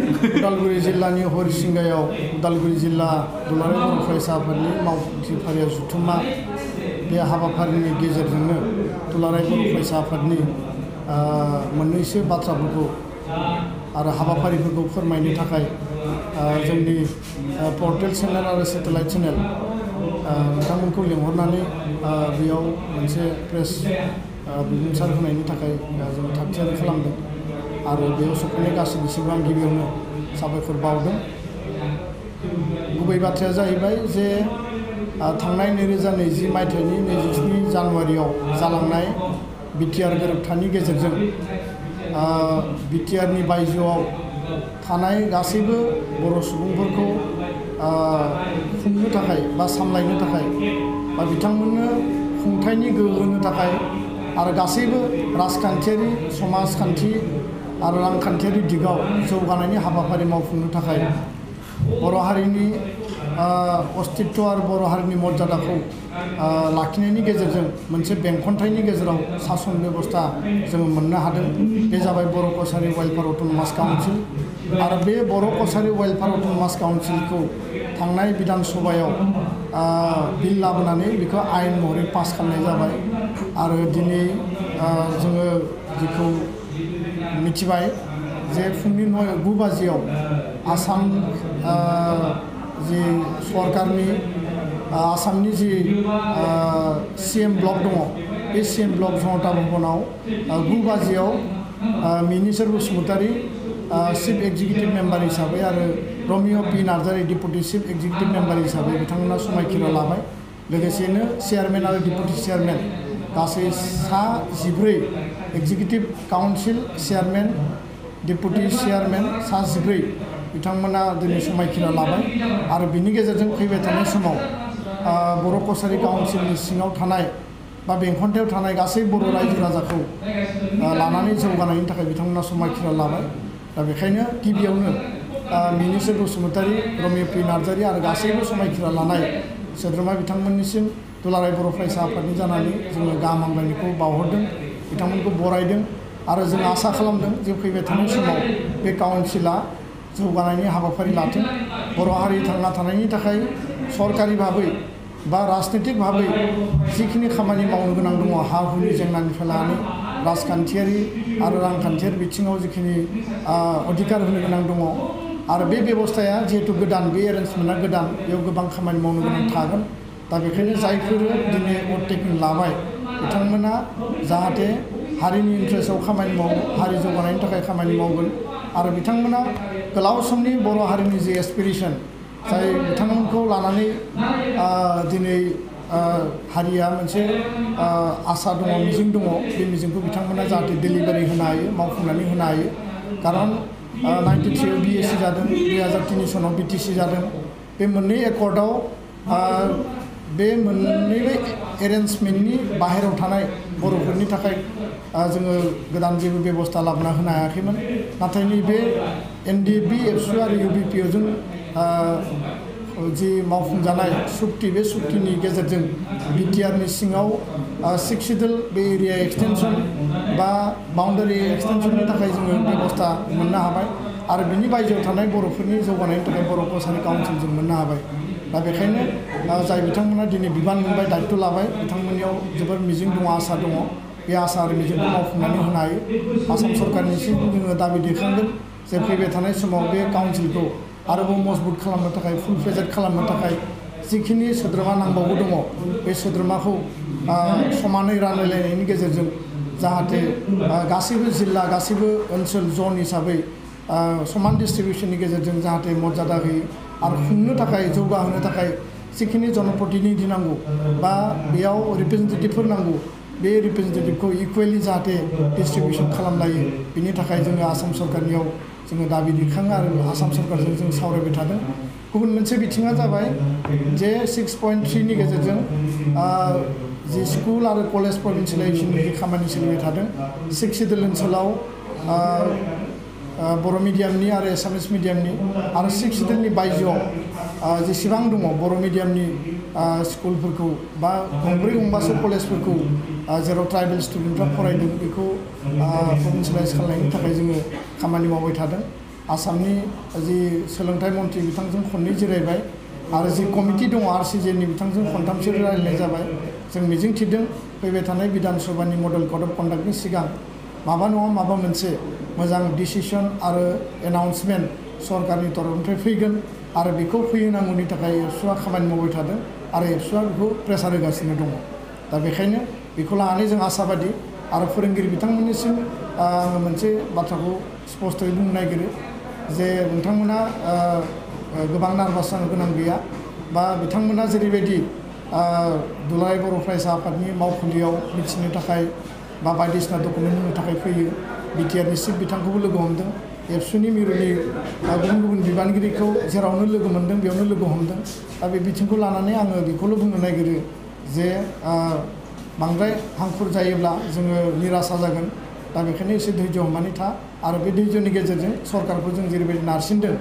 उदालगुरि जिल्लानि हरिसिंगायाव उदालगुरि जिल्ला दुलाराय बर' फरायसा आफादनि मावफुंथि फारिया जुथुमा बे हाबाफारिनि गेजेरजोंनो दुलाराय बर' फरायसा आफादनि मोननैसो बाथ्राफोरखौ आरो हाबाफारिफोरखौ फोरमायनो थाखाय जोंनि पर्टेल चेनेल आरो सेटेलाइट चेनेल बिथांमोनखौ लिंहरनानै बेयाव मोनसे प्रेस बिबुंसार होनायनि थाखाय जों थागथियारि खालामदों आरो बेयाव सफैनाय गासैनिसिमबो आं गिबियावनो साबायखर बावदों। गुबै बाथ्राया जाहैबाय जे थांनाय 2020 मायथाइनि 27 जानुवारियाव जालांनाय बिटिआर गोरोबथानि गेजेरजों बिटिआरनि बायजोआव थानाय गासैबो बर' सुबुंफोरखौ खुंनो थाखाय बा सामलायनो थाखाय बा बिथांमोननो खुंथायनि गोहो होनो थाखाय आरो गासैबो राजखान्थियारि समाजखान्थि आरो रांखान्थियारि दिगाव जौगानायनि हाबाफारि मावफुंनो थाखाय बर' हारिनि अस्तित्व आरो बर' हारिनि मर्यादाखौ लाखिनायनि गेजेरजों मोनसे बेंखनथायनि गेजेराव सासन बेबस्था जोङो मोननो हादों। बे जाबाय बर' कसारि वेलफेयार अट'नमास काउन्सिल आरो बे बर' कसारि वेलफेयार अट'नमास काउन्सिलखौ थांनाय बिधान सभायाव बिल लाबोनानै बेखौ आयेन महरै पास खालामनाय जाबाय आरो दिनै जोङो जिखौ मिथिबाय जे फुंनि 9 बाजियाव आसाम जि सरकारनि आसामनि जि CM ब्लक दङ बे CM ब्लक जनता भवनाव 9 बाजियाव Minisar Basumatary chief executive member हिसाबै आरो रमिय' P Narzary deputy chief executive member हिसाबै बिथांमोना समायखिरा लाबाय। लोगोसेनो चेयारमेन आरो डिपुटि चेयारमेन गासै 14 executive council chairman deputy chairman 14 बिथांमोना दिनै समायखिरा लाबाय आरो बिनि गेजेरजों फैबाय थानाय समाव बर' कसारि काउन्सिलनि सिङाव थानाय बा बेंखनथायाव थानाय गासै बर' रायजो राजाखौ लानानै जौगानायनि थाखाय बिथांमोना समायखिरा लाबाय। दा बेखायनो गिबियावनो मिनिसर बसुमतारी रमिय' पि नार्जारी आरो गासैबो समायखिरा लानाय सोद्रोमा बिथांमोननिसिम दुलाराय बर' फरायसा आफादनि जानानै जोङो गाहाम हामलायनायखौ बावहरदों, बिथांमोनखौ बरायदों आरो जों आसा खालामदों जे फैबाय थानाय समाव बे काउन्सिला जौगानायनि हाबाफारि लाथों। बर' हारि थांना थानायनि थाखाय सरकारि भाबै बा राजनितिक भाबै जिखिनि खामानि मावनो गोनां दङ हा हुनि जेंनानिफ्राय लानानै राजखान्थियारि आरो रांखान्थियारि बिथिङाव जिखिनि अधिकार होनो गोनां दङ आरो बे बेबस्थाया जिहेतु गोदान बे एरेन्जमेन्टआ गोदान बेयाव गोबां खामानि मावनो गोनां थागोन। दा बेखायनो जायफोरो दिनै अभारटेकिं लाबाय बिथांमोना जाहाथे हारिनि इन्ट्रेस्टआव खामानि मावो, हारि जौगानायनि थाखाय खामानि मावगोन आरो बिथांमोना गोलाव समनि बर' हारिनि जि एसपिरेसन जाय बिथांमोनखौ लानानै दिनै हारिया मोनसे आसा दङ, मिजिं दङ, बे मिजिंखौ बिथांमोना जाहाथे डेलिभारि होनो हायो, मावफुंनानै होनो हायो। खारन 93 BAC जादों, 2003 सनाव BTC जादों। बे मोननै एकर्डआव बे मोननैबो एरेन्जमेन्टनि बाहेरायाव थानाय बर'फोरनि थाखाय जोङो गोदान जेबो बेबस्था लाबोना होनो हायाखैमोन। नाथाय नैबे NDFB, एबसु आरो UBPOजों जि मावफुंजानाय सुक्ति बे सुक्तिनि गेजेरजों बिटिआरनि सिङाव 6 सिडुल बे एरिया एक्सटेनसन बा बाउन्डारि एक्सटेनसननि थाखाय जोङो बेबस्था मोननो हाबाय आरो बिनि बायजोआव थानाय बर'फोरनि जौगानायनि थाखाय बर' कसारि काउन्सिलजों मोननो हाबाय। दा बेखायनो जाय बिथांमोना दिनै बिबान मोनबाय, दायित्व लाबाय, बिथांमोननियाव जोबोर मिजिं दङ, आसा दङ। बे आसा आरो मिजिंखौ मावफुंनानै होनो हायो। आसाम सरकारनिसिम जोङो दाबि दैखांगोन जे फैबाय थानाय समाव बे काउन्सिलखौ आरोबाव मजबुत खालामनो थाखाय, फुल फ्लेजेड खालामनो थाखाय जिखिनि सोद्रोमा नांबावगौ दङ बे सोद्रोमाखौ समानै रानलायनायनि गेजेरजों जाहाथे गासैबो जिल्ला, गासैबो ओनसोल, जन हिसाबै समान डिस्ट्रिबिउसननि गेजेरजों जाहाथे मर्यादा होयो आरो खुंनो थाखाय, जौगाहोनो थाखाय जिखिनि जनप्रतिनिधि नांगौ बा बेयाव रिप्रेजेन्टेटिभफोर नांगौ बे रिप्रेजेन्टेटिभखौ इकुवेलि जाहाथे डिस्ट्रिबिउसन खालामलायो बिनि थाखाय जोङो आसाम सरकारनियाव जोङो दाबि दैखाङो आरो आसाम सरकारजों जों सावरायबाय थादों। गुबुन मोनसे बिथिङा जाबाय जे 6.3 नि गेजेरजों जि स्कुल आरो कलेज प्रभिन्सियेलाइजेसननि जि खामानि सोलिबाय थादों 6 सिडुल ओनसोलाव बर' मिडियामनि आरो एसामिस मिडियामनि आरो 6 सिडुलनि बायजोआव जेसेबां दङ बर' मिडियामनि स्कुलफोरखौ बा 2-3 कलेजफोरखौ जेराव ट्राइबेल स्टुडेन्टफ्रा फरायदों बेखौ प्रभिन्सियेलाइज खालामनायनि थाखाय जोङो खामानि मावबाय थादों। आसामनि जि सोलोंथाइ मन्थ्रि बिथांजों खननै जिरायबाय आरो जि कमिटि दङ RCJनि बिथांजों खनथामसो रायलायनाय जाबाय। जों मिजिंथिदों फैबाय थानाय बिधान सभानि मडेल कड अफ कन्डाक्टनि सिगां माबा नङा माबा मोनसे मोजां डिसिसन आरो एनाउन्समेन्ट सरकारनि तरफनिफ्राय फैगोन आरो बेखौ फैनांगौनि थाखाय एबसुआ खामानि मावबाय थादों आरो एबसुआ बेखौ प्रेसार होगासिनो दङ। दा बेखायनो बेखौ लानानै जों आसाबादि आरो फोरोंगिरि बिथांमोननिसिम आङो मोनसे बाथ्राखौ स्पष्टयै बुंनो नागिरो जे बिथांमोना गोबां नार्भास जानो गोनां गैया बा बिथांमोना जेरैबायदि दुलाराय बर' फरायसा आफादनि मावखुलियाव मिथिनो थाखाय बा बायदिसिना डकुमेन्ट होनो थाखाय फैयो। बिटिआरनि चिफ बिथांखौबो लोगो हमदों। एबसुनि मिरुनि गुबुन गुबुन बिबानगिरिखौ जेरावनो लोगो मोन्दों बेयावनो लोगो हमदों। दा बे बिथिंखौ लानानै आङो बेखौल' बुंनो नागिरो जे बांद्राय हांखुर जायोब्ला जोङो निराशा जागोन। दा बेखायनो एसे धैर्य हमनानै था आरो बे धैर्यनि गेजेरजों सरकारखौ जों जेरैबायदि नारसिनदों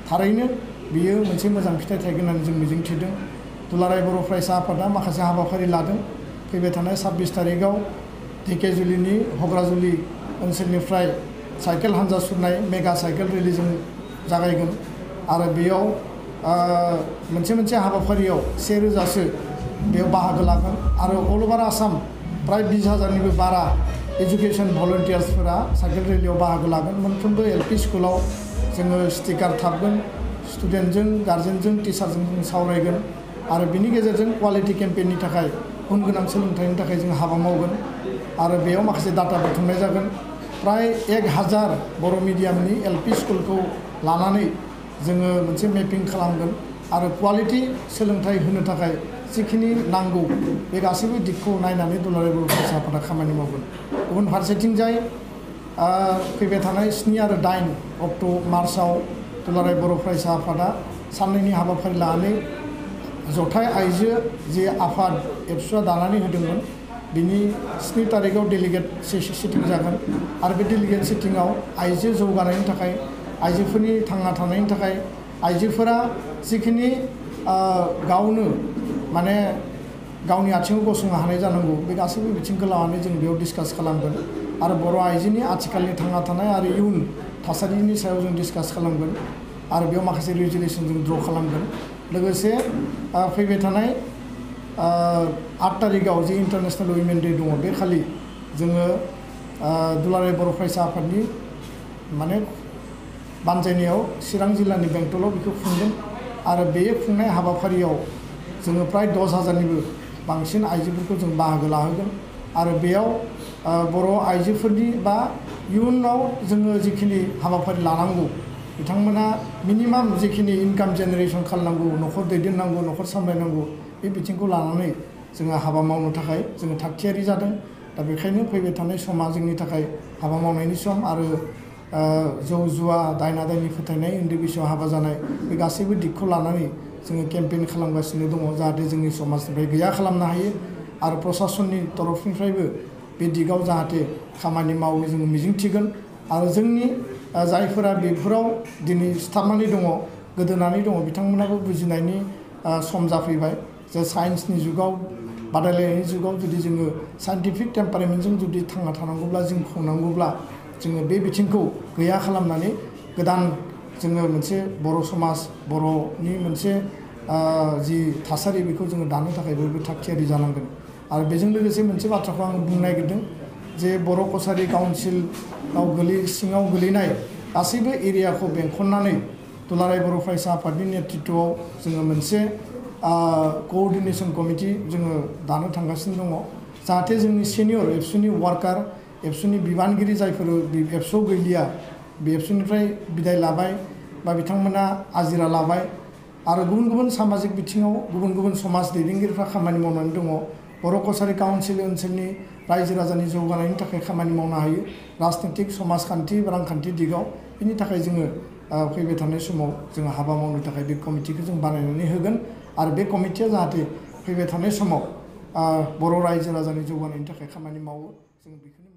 थारैनो बियो मोनसे मोजां फिथाइ थायगोन होननानै जों मिजिंथिदों। दुलाराय बर' फरायसा आफादा माखासे हाबाफारि लादों। फैबाय थानाय 26 तारिखआव धेकियाजुलिनि हग्राजुलि ओनसोलनिफ्राय साइकेल हान्जा सुरनाय मेगा साइकेल रेलिजों जागायगोन आरो बेयाव मोनसे हाबाफारियाव 1000सो बेयाव बाहागो लागोन आरो अल ओभार आसाम प्राय 20,000निबो बारा एजुकेशन भलन्टियार्सफोरा साइकेल रेलियाव बाहागो लागोन। मोनफ्रोमबो LP स्कुलाव जोङो स्टिकार थाबगोन, स्टुडेन्टजों गार्जेनजों टिचारजों जों सावरायगोन आरो बिनि गेजेरजों क्वालिटि केम्पेइननि थाखाय गुन गोनां सोलोंथाइनि थाखाय जों हाबा मावगोन आरो बेयाव माखासे डाटा बुथुमनाय जागोन। प्राय 1000 बर' मिडियामनि LP स्कुलखौ लानानै जोङो मोनसे मेपिं खालामगोन आरो क्वालिटि सोलोंथाइ होनो थाखाय जिखिनि नांगौ बे गासैबो दिगखौ नायनानै दुलाराय बर' फरायसा आफादा खामानि मावगोन। गुबुन फारसेथिंजाय फैबाय थानाय 7 आरो 8 अक्ट' मार्चआव दुलाराय बर' फरायसा आफादा साननैनि हाबाफारि लानानै जथाय आइजो जे आफाद एबसुआ दानानै होदोंमोन बिनि 7 तारिखआव डेलिगेट सिटिं जागोन आरो बे डेलिगेट सिटिंआव आइजो जौगानायनि थाखाय आइजोफोरनि थांना थानायनि थाखाय आइजोफोरा जिखिनि गावनो माने गावनि आथिङाव गसंनो हानाय जानांगौ बे गासैबो बिथिंखौ लानानै जों बेयाव डिसकास खालामगोन आरो बर' आइजोनि आथिखालनि थांना थानाय आरो इयुन थासारिनि सायाव जों डिसकास खालामगोन आरो बेयाव माखासे रेजुलेसन जों ड्र खालामगोन। लोगोसे फैबाय थानाय 8 तारिखआव जे इन्टारनेशनेल उइमेन डे दङ बे खालि जोङो दुलाराय बर' फरायसा आफादनि माने बानजायनायाव चिरां जिल्लानि बेंटलाव बेखौ खुंगोन आरो बे खुंनाय हाबाफारियाव जोङो प्राय 10,000निबो बांसिन आइजोफोरखौ जों बाहागो लाहोगोन आरो बेयाव बर' आइजोफोरनि बा इयुनाव जोङो जिखिनि हाबाफारि लानांगौ बिथांमोना मिनिमाम जिखिनि इनकाम जेनेरेसन खालामनांगौ न'खर दैदेननांगौ न'खर सामलायनांगौ बे बिथिंखौ लानानै जोङो हाबा मावनो थाखाय जोङो थागथियारि जादों। दा बेखायनो फैबाय थानाय समा जोंनि थाखाय हाबा मावनायनि सम आरो जौ जुवा दायना दायनि फोथायनाय उन्दै बैसोआव हाबा जानाय बे गासैबो दिगखौ लानानै जोङो केम्पेइन खालामगासिनो दङ जाहाथे जोंनि समाजनिफ्राय गैया खालामनो हायो आरो प्रसासननि तरफनिफ्रायबो बे दिगाव जाहाथे खामानि मावो जोङो मिजिंथिगोन आरो जोंनि जायफोरा बेफोराव दिनै सिथाबनानै दङ गोदोनानै दङ बिथांमोनाबो बुजिनायनि सम जाफैबाय जे साइन्सनि जुगाव बादायलायनायनि जुगाव जुदि जोङो साइन्टिफिक टेम्पारेमेन्टजों जुदि थांना थानांगौब्ला जों खुंनांगौब्ला जोङो बे बिथिंखौ गैया खालामनानै गोदान जोङो मोनसे बर' समाज बर'नि मोनसे जि थासारि बेखौ जोङो दानो थाखाय बयबो थागथियारि जानांगोन आरो बेजों लोगोसे मोनसे बाथ्राखौ आं बुंनो नागिरदों जे बर' कसारि काउन्सिलाव सिङाव गोलैनाय गासैबो एरियाखौ बेंखननानै दुलाराय बर' फरायसा आफादनि नेतृत्वआव जोङो मोनसे कोअर्डिनेशन कमिटि जोङो दानो थांगासिनो दङ जाहाथे जोंनि सिनियर एबसुनि वार्कार एबसुनि बिबानगिरि जायफोर एबसुआव गैलिया बे एबसुनिफ्राय बिदाय लाबाय बा बिथांमोना आजिरा लाबाय आरो गुबुन गुबुन सामाजिक बिथिङाव गुबुन गुबुन समाज दैदेनगिरिफ्रा खामानि मावनानै दङ बर' कसारि काउन्सिल ओनसोलनि रायजो राजानि जौगानायनि थाखाय खामानि मावनो हायो राजनितिक समाजखान्थि रांखान्थि दिगाव बिनि थाखाय जोङो फैबाय थानाय समाव जोङो हाबा मावनो थाखाय बे कमिटिखौ जों बानायनानै होगोन आरो बे कमिटिया जाहाथे फैबाय थानाय समाव बर' रायजो राजानि जौगानायनि थाखाय खामानि मावो जों बेखौनो